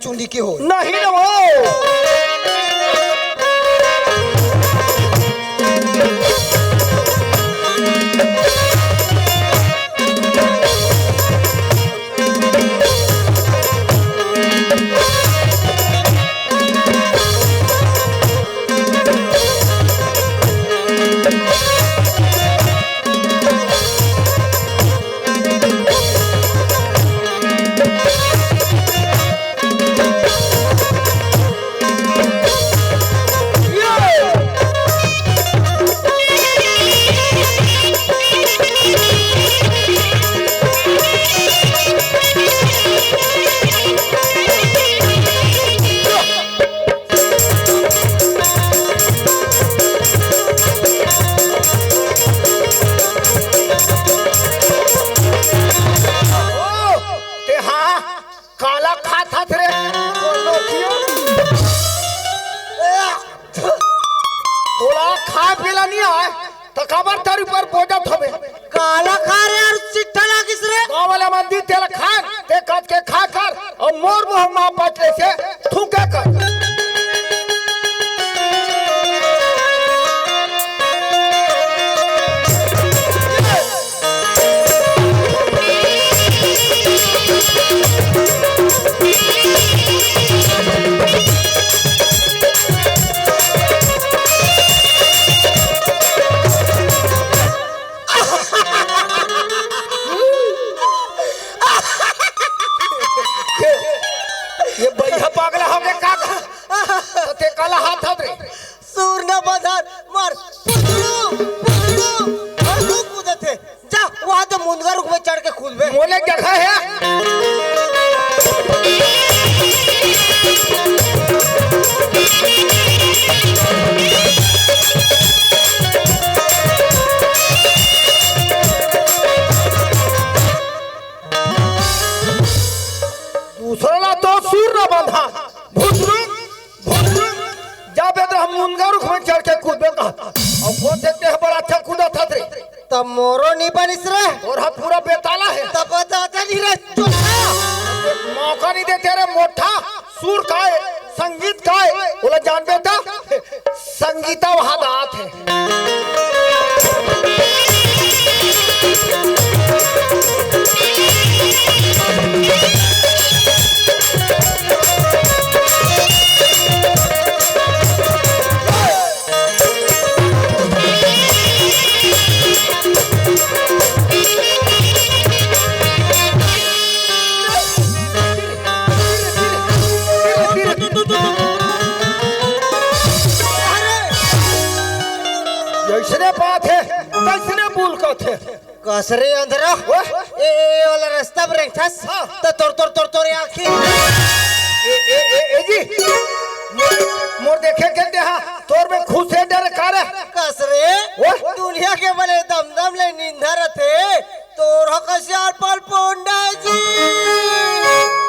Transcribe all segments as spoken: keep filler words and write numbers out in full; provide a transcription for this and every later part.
चुंदी के हो। नहीं न हो। ओ, ते हाँ, काला खात हस रे? बोलो क्यों? ए, तोला खाए पीला नहीं आए, तो काबर तरी पर बोजत हवे? काला खा रे अउ चिट्ठा लागिस रे। गाँव वाला मन दी तेला खाए, ते कत के खा कर, अउ मोर मुँह मा पटले से थूके कर। ये, ये भैया पागला हो गया का? तो ते काला हाथ हाथ रे। सूर न बंधन, मार, पुतलू, पुतलू, और तू कूदत हे। जा, वहाँ तो मुनगा रुख में चढ़ के कूदबे। मोले जगह है। दूसरा ला तो सूर न बंधा, भुतरू, भुतरू, जा बेदर हम मुनगा रुख में चढ़ के कूदबे कहा। अउ वो देखते हैं बड़ा अच्छा कूदा था रे। तब मोरो नहीं बनिस रे। और हम पूरा बेताला है। तब बताता नहीं रे, चुप। मौका नहीं देते रे मोटा। सुर काय, संगीत काय, ओला जानबे त संगीता वहां दात हे। जैसने बात हे, तैसने बोल कथे। कस रे अंधरा। ओए। ए, ए, ए वाला रास्ता में रेंगथस। हाँ। त तोर, तोर, तोर, तोर आँखी। ए, ए, ए, ए जी। मोर, मोर देखे के देहा, तोर में खुश हे डर का रे? कस रे। ओए। दुनिया के बले दम दम ले निंदा रथे। तोर ह कसियार पल पोंडा जी।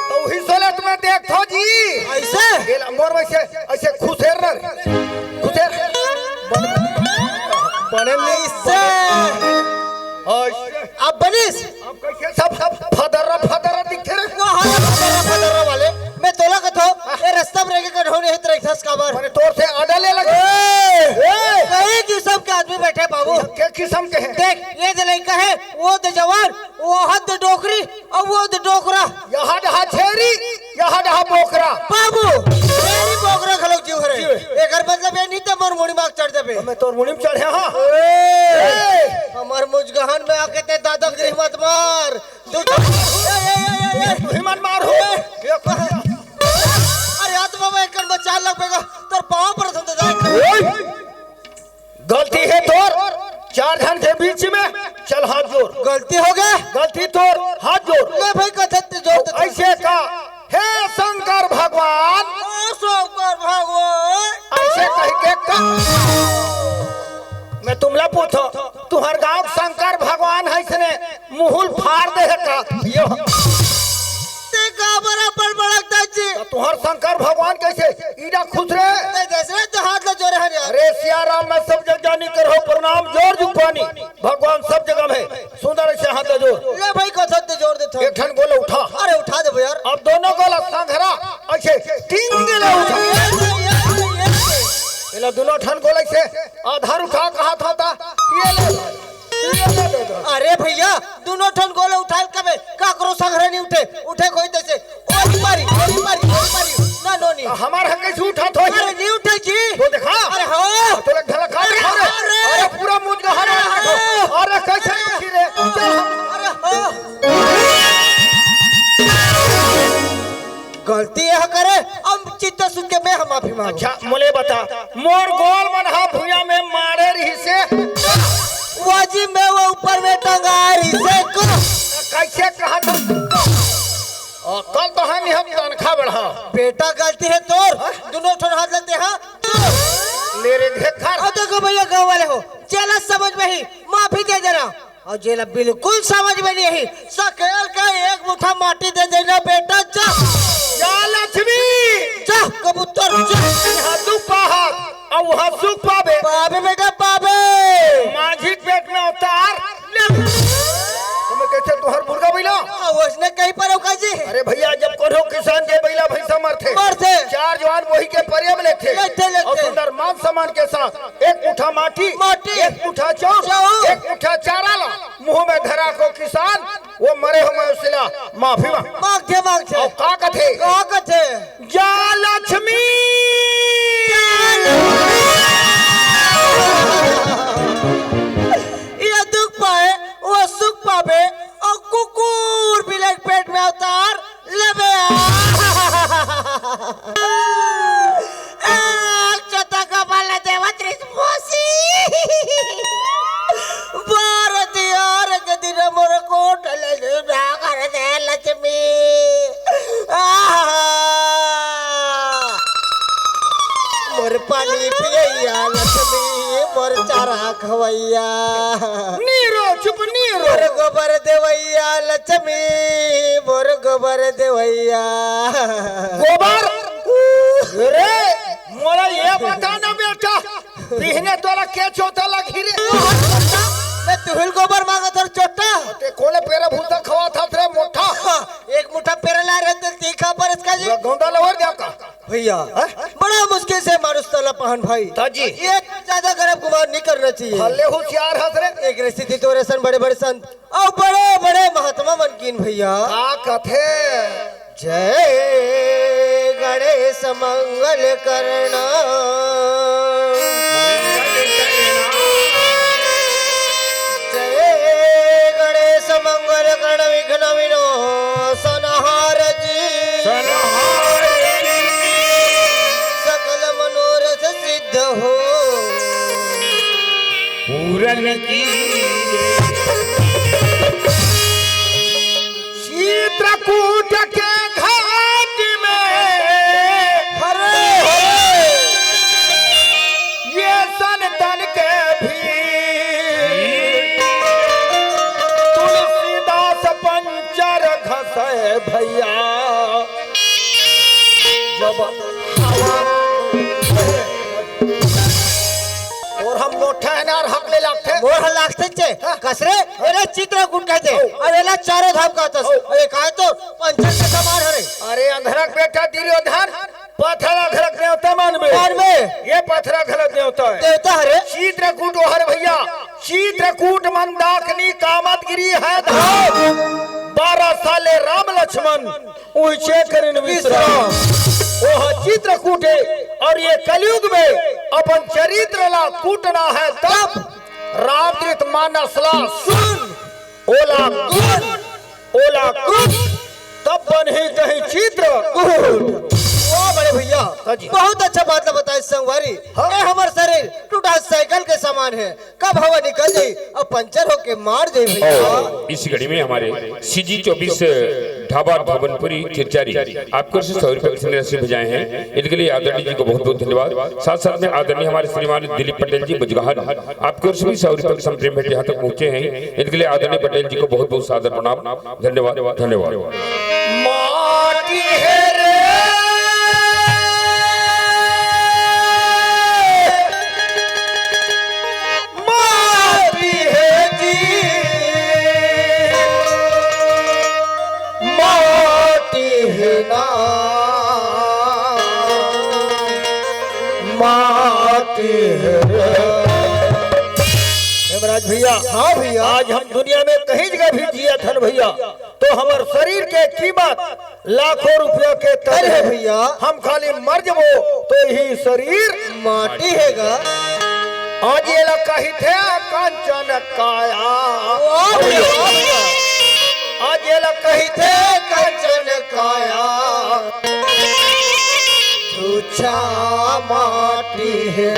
तो वही सोले तुम्हें देखो जी। ऐसे? गेला मोर में से ऐसे खुसेर न रे। खुसेर। बन-, बने नहीं। ऐसे। ऐसे। अब बनिस? अब कैसे सब, सब फदर्रा, फदर्रा दिखते रे? वो हाँ, फदर्रा, फदर्रा वाले। मैं तोला कथो, ए रास्ता में रेंगे कठौने हित रखस काबर। मैंने तोर से आडा ले लगे। ए! ए! कई किस्म के आदमी बैठे बाबू। के किस्म के हैं? देख, ये दे लइका है, वो दे जवान, वो हद डोकरी, अउ वो दे डोकरा। यहाँ डहा छेरी, यहाँ डहा बोकरा। बाबू, छेरी बोकरा घलोक जीव हरे। जीव। एकर मतलब ये नहीं त मोर मुड़ी माग चढ़ जाबे। मैं तोर मुड़ी में चढ़े, हाँ। ए! ए! हमर मुजगहन में आके ते दादागिरी मत मार। तू तो, ए, ए, ए, ए, ए। तू ही मत मार हो। ए! अरे यार, तो बाबा, एकर बचा लगबेगा। तोर पाँव पर संत जाए। ए! गलती हे तोर, चार झन के बीच में, चल हाथ जोड़। गलती हो गया। गलती तोर, हाथ जोड़। ले भाई, कथत जोड़ दे। ऐसे का, हे शंकर भगवान। ओ शंकर भगवान। ऐसे कह के का, मैं तुमला पूछो, तुहर गांव शंकर भगवान है इसने मुहुल फाड़ दे है का? यो। ते का बराबर बड़कता जी? तो तुहर शंकर भगवान कैसे? इडा खुश रे। ते जैसे तो हाथ ला जोरे हन यार। अरे सिया राम, मैं सब जग जानी करहूं प्रणाम, जोर जुग पानी। भगवान सब जगह में है। सुंदर ऐसे हाथ ला जोर। ले भाई, कथत जोर दे था। एक ठन गोला उठा। अरे उठा दे यार। अब दोनों गोला संघरा ऐसे आधार उठा, कहा था, था? ये ले, ये ले दे दो। अरे भैया, दुनों ठन गोला उठाय ल कबे, काकरो संघरा नइ उठे, उठे कोई तइसे। ओरी मारी, ओरी मारी, ओरी मारी, ना नोनी। हमार ह कइसे उठा थो? अरे नइ उठे जी। तो देखा। अरे हो। तो लग धला खा अरे हो रे। हो रे। अरे पूरा मुंह का हरा अरे हो। अरे कइसे उठी रे? चल हम। अरे हो। गलती यह करे, अब चित्त सुन के मैं हम माफी मांगू। अच्छा, मोले बता, मोर गोल मन हा भुइयां में मारे रहिसे। वाजी में वो ऊपर में टंगा रहिसे को। कइसे कहा था? अकल तो है नहीं, हम तनखा बढ़ा। बेटा गलती है तोर, हाँ? दुनों ठन हाथ लगते हैं। ले रे घेखर। अब देखो भैया गांव वाले हो, जेला समझ में ही माफी दे देना। अउ जेला बिल्कुल समझ में नइ आही, सकेल के एक मुठा माटी दे देना बेटा, जा। जा लक्ष्मी। जा कबूतर, जा। इहाँ दुख पाहा, अउ उहाँ सुख पाबे। पाबे बेटा, पाबे। माझी पेट में अवतार ले। तुम्हें कइसे तुहर मुर्गा बइला? हाँ, वइसने कहीं पर होगा जी। अरे भैया, जब कोनो किसान के बइला भइसा मरथे, मरथे। चार जवान वही के प्रेम लेथे। लेथे, लेथे। अउ सुंदर मान सम्मान के साथ एक मुठा माटी, माटी। एक मुठा चाउर, चाउर। एक मुठा चारा ला मुंह में धरा को किसान, वो मरे हो मैं उसला माफी मांग। मांगथे, मांगथे। अउ का कथे? का कथे? जा लक्ष्मी। ये दुख पाए, वो सुख पाबे, अउ कुकुर बिलाई के पेट में अवतार लेबे। एक चोता कपाल देवत रिस मोसी। बार दियार के दिन मोर कोट ले ना कर दे लक्ष्मी। आहा। मोर पानी पियैया लक्ष्मी, मोर चारा खवैया। नीरो, चुप, नीरो। मोर गोबर देवैया लक्ष्मी, मोर गोबर देवैया। गोबर? रे, मोला ये बता ना बेटा, बिहने तोला के चोता लगही रे? मैं तुहिल गोबर मांगत हर चोटा। ते कोले पेरा भूसा खवात हस रे मोटा। हाँ, एक मुठा पेरा ला रहे थे, तीखा पर इसका जी। पूरा गौंदा लवर गया का? भैया, हैं? बड़ा मुश्किल से मानुस तला पहन भाई। ता जी। ये ज्यादा गरब गुमान नहीं करना चाहिए। भले होशियार हस रे। एक रे सिद्धि तोरे सन बड़े बड़े संत अउ बड़े बड़े महात्मा मन कीन भैया। का कथे? जय गणेश मंगल करना। जय गणेश मंगल करण विघ्न विनाशनहार जी। सनहार जी। सकल मनोरथ सिद्ध हो पूरन की। चित्रकूट के घाट में हरे हरे ये संतन के भीड़। तुलसीदास पंचर घसे भैया जब अउ हम मोठा हे ना, अउ हक ले लागथे। मोर ह लागथे चे। हाँ। कस रे, एला चित्रकूट कहथे। ओ। अउ एला चारों धाम कहथस। ओ। अउ ये काय तो पंचर के समान हरे। अरे अंधरा के बेटा दुर्योधन, पथरा घलक नेवता मानबे। मानबे। ये पथरा घलक नेवता हे। देवता हरे। चित्रकूट ओहर भैया, चित्रकूट मंदाकिनी कामदगिरी हे धाम। बारह साले राम लक्ष्मण उइचे करिन विश्राम। विश्राम। ओह चित्रकूट हे अउ ये कलयुग में अपन चरित्र ला कूटना हे तब। रामचरित मानस ला सुन, ओला गुन, ओला कुट, तब बनही कहीं चित्रकूट। वाह बड़े भैया, हाँ जी। बहुत अच्छा बात ला बताए संगवारी। हाँ। ये हमर शरीर टूटा साइकिल के समान हे। कब हवा निकल जाई अउ पंचर होके मार जाई भैया। इस घड़ी में हमारे सीजी चौबीस ढाबा धवनपुरी खिरचारी आपकी ओर से सौ रुपए की धनराशि भेजाए हैं। इनके लिए आदरणीय जी को बहुत बहुत धन्यवाद। साथ साथ में आदरणीय हमारे श्रीमान दिलीप पटेल जी बुजगाहन आपकी ओर से भी सौ रुपए की संप्रेम भेंट यहाँ तक पहुंचे हैं। इनके लिए आदरणीय पटेल जी को बहुत बहुत सादर प्रणाम। धन्यवाद, धन्यवाद। माटी हे रे, माटी हे जी, माटी हे ना, माटी हे रे। भैया, हाँ भैया। आज हम दुनिया में कहीं जगह भी जियत हन भैया, तो हमर शरीर के कीमत लाखों रुपया के तले हे भैया। हम खाली मर जबो तो ही शरीर माटी हे गा। आज एला कहिथे कंचन काया। वाह भैया, वाह भैया। आज एला कहिथे कंचन काया। छुच्छा माटी हे।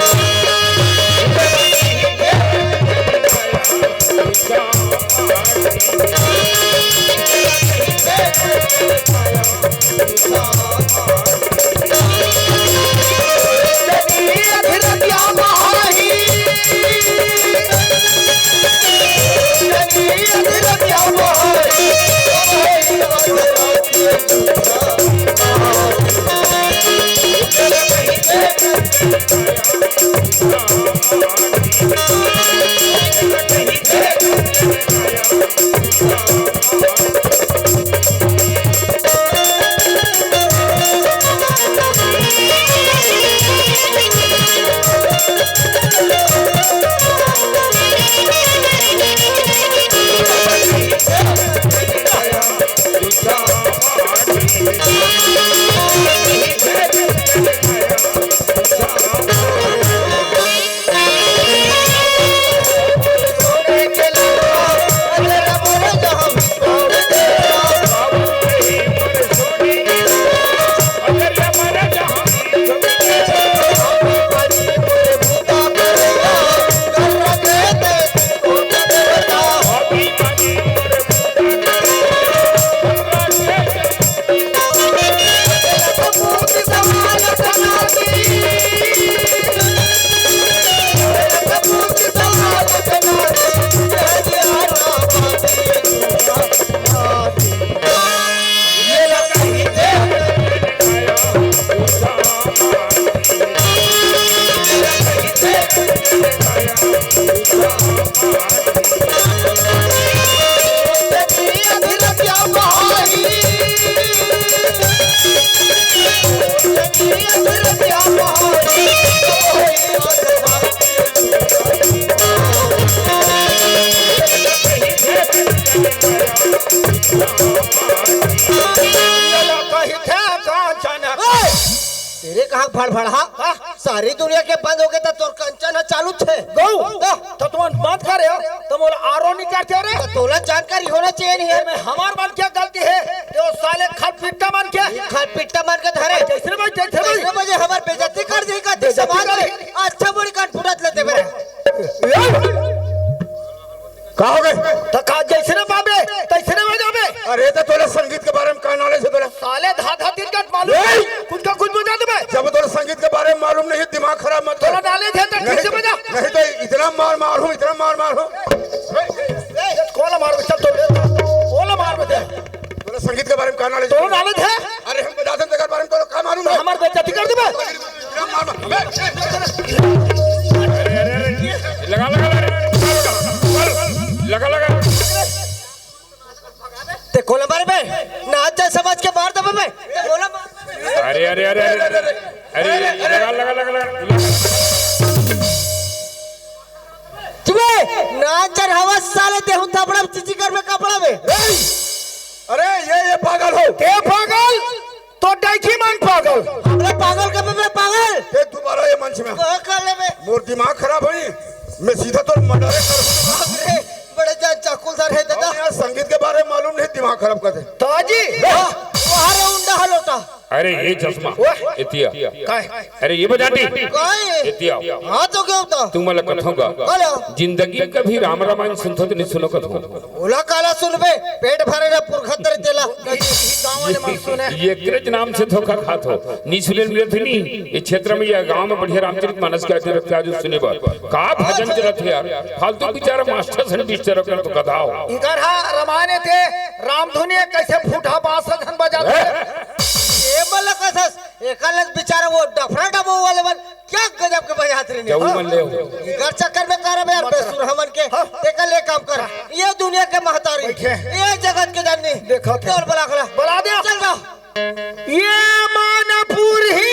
तेरे कहाँ भड़भड़ा? हाँ? सारी दुनिया के बंद हो गे त तोर कंचन ह चालू थे। गऊ, हाँ। त तुमन बंद करे हो, त मोला आरो नहीं करते रे। त तोला जानकारी होना चाहिए नहीं है। मैं हमार मन क्या गलती है, तो साले खलपिट्टा मन के। ये खलपिट्टा मन के धरे। जैसे भाई, जैसे भाई। जैसे बजे हमार बेइज्जती कर देगा, ते बेइज्जती समाज करे। में अच्छा बुरी कान फुटत लेते मेरे। का हो गे? त का जैसे ना पाबे, तैसे ना बजाबे। अरे, त तोला संगीत के बारे में का knowledge हे तोला? साले धा धा तीन कट मालूम ए! हे, कुछ का कुछ बजा देबे। जब तोला संगीत के बारे में मालूम नहीं, दिमाग खराब मत कर। तोला knowledge हे त ठीक से बजा। नहीं तो इतना मार मार हूँ, इतना मार मार हूँ। ए, कोला मार, चल तो ले। कोला मार बे। तोला संगीत के बारे में का knowledge? तोला knowledge हे? अरे हम बजाते हैं, तेकर बारे में तोला का मालूम हे? हमार बेइज्जती कर देबे। इतना मार मार। अरे, अरे, अरे, लगा, लगा, लगा, लगा, लगा। ते कोला मार बे, नाच जा समझ के मार देबे बे। ते कोला मार बे। अरे, अरे, अरे, अरे, अरे, लगा, लगा, लगा, लगा। चुपे, नाच जा हवा साले, देहूं थपड़ा चिची कर में कपड़ा में। अरे, ये, ये पागल हो। के पागल? तो डैकी मन पागल। हमरे पागल के बे पागल। ते दोबारा ये मंच में। वो कर ले बे। मोर दिमाग खराब होई, मैं सीधा तोर मर्डर कर। बाप रे, बड़े जान चाकुलदार हे दादा। यार, संगीत के बारे में मालूम नहीं, दिमाग खराब कर दे। ताजी। हाँ, वहाँ रे उंडा हलोटा। अरे ये चश्मा, वाह। एतिया। काय? अरे ये बजाटी। काय? एतिया। हाँ तो क्या होता? तू मला कथों का। बोलो। जिंदगी कभी राम रामायण सुनथो तो नहीं सुनो कथों। ओला काला सुनबे, पेट भरे ना पुरखा तर तेला। गाँव वाले मन सुने। ये एकरेच नाम से धोखा खात हो। नी सुने मिलत ही नी। ये क्षेत्र में, ये गांव में बढ़िया रामचरित मानस के आते रखते आज सुने बर। का भजन चलत हे यार? फालतू बिचारा मास्टर सन बिचारा कर तो गधा हो। इधर हा रामायण थे, रामधुनी कैसे फूटा बांस झन बजाते। हैं? ये बोला कसस, एकालस बिचारा वो डफरा डबो वाले मन क्या गजब के बजात रहे ने। जब मन ले हो। इधर चक्कर में करब यार, बेसुर हमन के। हाँ। तेकर ले काम कर। ये दुनिया के महतारी, बैठे। ये जगत के जननी। देखो थे। बोल बला खला। बला दे। चल रहा। ये मानपुर ही।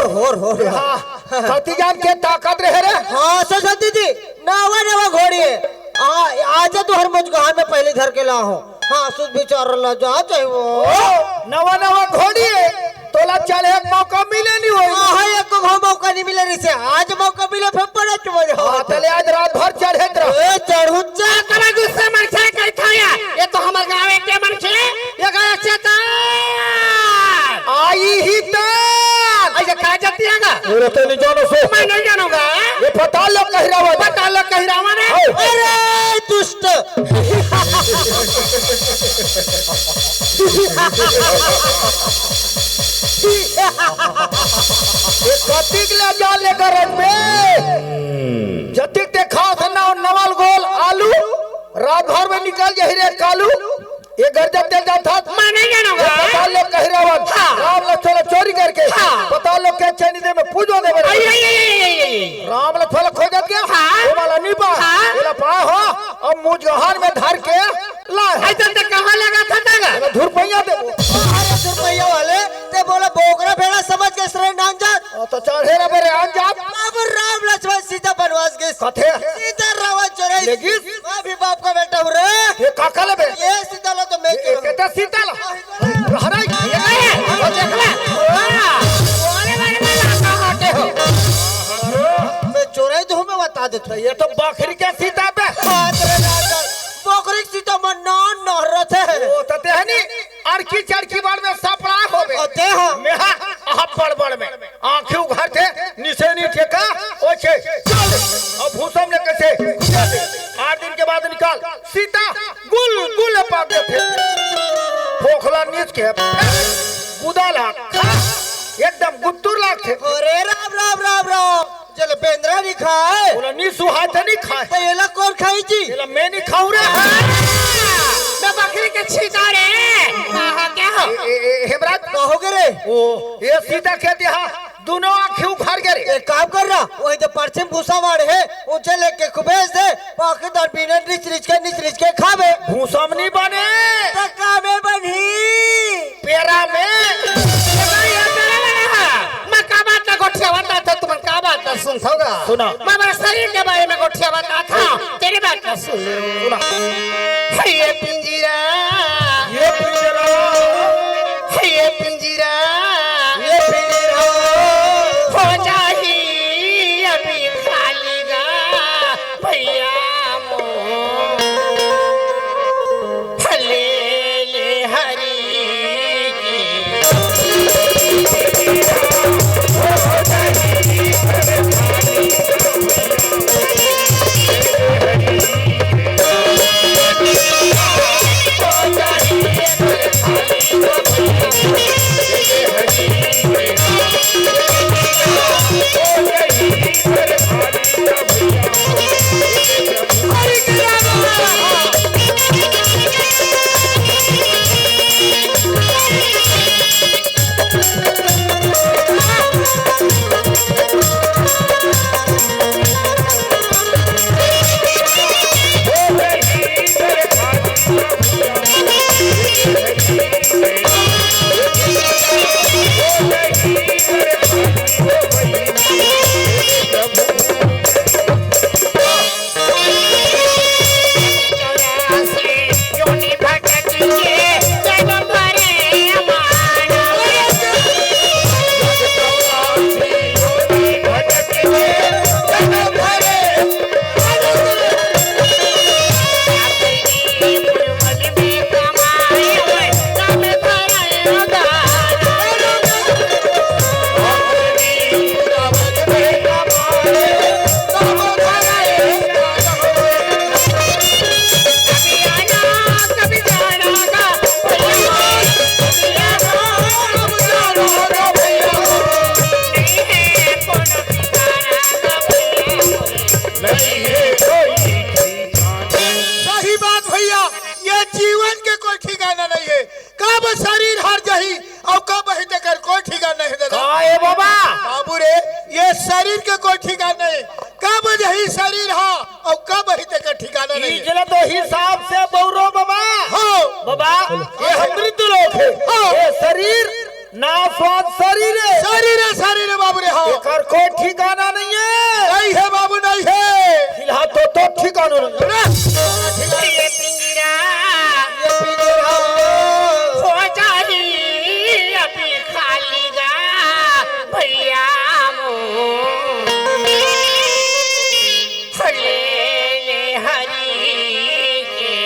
होर, होर। हाँ, कति जान के ताकत रहे रे? हाँ, सरस्वती जी, नवा, नवा घोड़ी हे। आ, आजा तुँहर मुजगहान में पहिली धर के लाहूँ। हाँ, सुध विचार ला जा चाहे वो। ओ, नवा, नवा घोड़ी हे, तोला चढ़े के मौका मिले नहीं होई। हाँ, हाँ, एको घांव मौका नहीं मिले रहिसे, आज मौका मिले, फेर बड़ा मजा हाँ, होत हे। तले आज रात भर चढ़े त रह। ए, चढ़ू चा। कमा गुस्सा मन से कही था यार, ये तो हमर गाँव के मन से, ये गाँव से तो आई ही त। ऐसे कहा जाती है ना? अरे, तो नहीं जानो से। मैं नहीं जानूंगा। ये पता लो कहिरावा। पता लो कहिरावा ने। आओ। अरे, दुष्ट। ये कतिक ले जा लेकर रखबे? जतिक ते खास ना नवल गोल आलू, रात भर में निकल जाही रे कालू। ये गर्जन तेल जात हस। मैं नहीं जानूंगा। ये पता लो कहिरावन। हाँ। राम लक्ष्मण चोरी करके। हाँ। पता लो के चैनी दे में पूजो दे बरे। आई, आई, आई, आई, आई, आई। राम लक्ष्मण खोजत गया। हाँ। वो वाला नहीं पा। हाँ। ये ला पा हो। अब मुजगहान में धर के ला। ऐसा ते कहाँ लगा था तागा? ये ला धुरपैया दे। अरे धुरपैया वाले, ते बोला बोकरा भेड़ा समझ के श्रेय नाम जात। ओ, तो चढ़े ना बरे आन जात। अब राम लक्ष्मण सीता बनवास गे। कथे? सीता रावण चोराई। लेकिन? मैं भी बाप का बेटा हूँ रे। ये काका ले बे? ये सीता ला तो मैं ये, ये चोराई। कहता सीता ला। हराई। ये, ये, वो देख ले। हाँ। अरे, अरे, अरे, अरे, कहाँ के हो? मैं चोराई तो हूँ, मैं बता देता हूँ। ये तो बकरी के सीता बे। बात रे राजा, बकरी के सीता मन ना नहरत हे। ओ, तो ते हनी, अड़की चड़की बार में सपड़ा होबे। ओ, ते हाँ। मैं हाँ, अब्बड़ बड़ में। आँखी उघारथे, निसेनी ठेका, ओछे, चल। अब भूसम ने कइसे खुजा दे। आठ दिन के बाद निकाल, सीता गुल गुल पाक देथे। फोखला नीच के, गुदा लाग, एकदम गुत्तुर लागथे। अरे राम, राम, राम, राम। जेला बेंदरा नहीं खाए। बोला, "नी सुहाय त नहीं खाए।" तो एला कौन खाई जी? एला मैं नहीं खाऊं रे। हाँ, मैं बकरी के छींटा रे। हाँ, हाँ, क्या हो? ए, ए, ए, हेमराज। का हो गे रे? ओ, ये सीता खेत यहाँ दोनों आँखी उखाड़ गे रे। एक काम कर ना, वही तो परछम भूसा वाड़ हे, उसे लेके खुबेस दे, बाकी दर बीने निच निच के, निच निच के खाबे। भूसा में नहीं बने। तो कामे बनही? पेरा में। ये भाई, ये पेरा में रहा। मैं का बात ला गोठियावत था, तुमन का बात ला सुनथव गा? सुना। मैं मेरे शरीर के बारे में गोठियावत था, तेरी बात ला सुन। सुना। हे ये पिंजरा। ये पिंजरा। हे ये पिंजरा। ये पिंजरा। हो जाही अभी खाली गा। भैया मोर, ले ले हरी की। सही बात भैया, ये जीवन के कोई ठिकाना नहीं है। कब शरीर हर जही अउ कब ही तेकर कोई ठिकाना नहीं दादा। का ए बाबा? बाबू रे, ये शरीर के कोई ठिकाना नहीं। कब जही शरीर हा अउ कब ही तेकर ठिकाना नहीं। इजला तो हिसाब से बौरो बाबा। हाँ। बाबा, ये हम मृत्यु लोक है। हाँ। ये शरीर नाशवान शरीर है। शरीर है, सारी रे बाबू रे, हाँ। एकर कोई ठिकाना नहीं है। नहीं है बाबू, नहीं है। फिलहाल तो, तो ठिकाना नहीं है। अरे, ये पिंजरा, ये पिंजरा हो जाही अभी खाली गा, भैया मोर। ले ले हरि के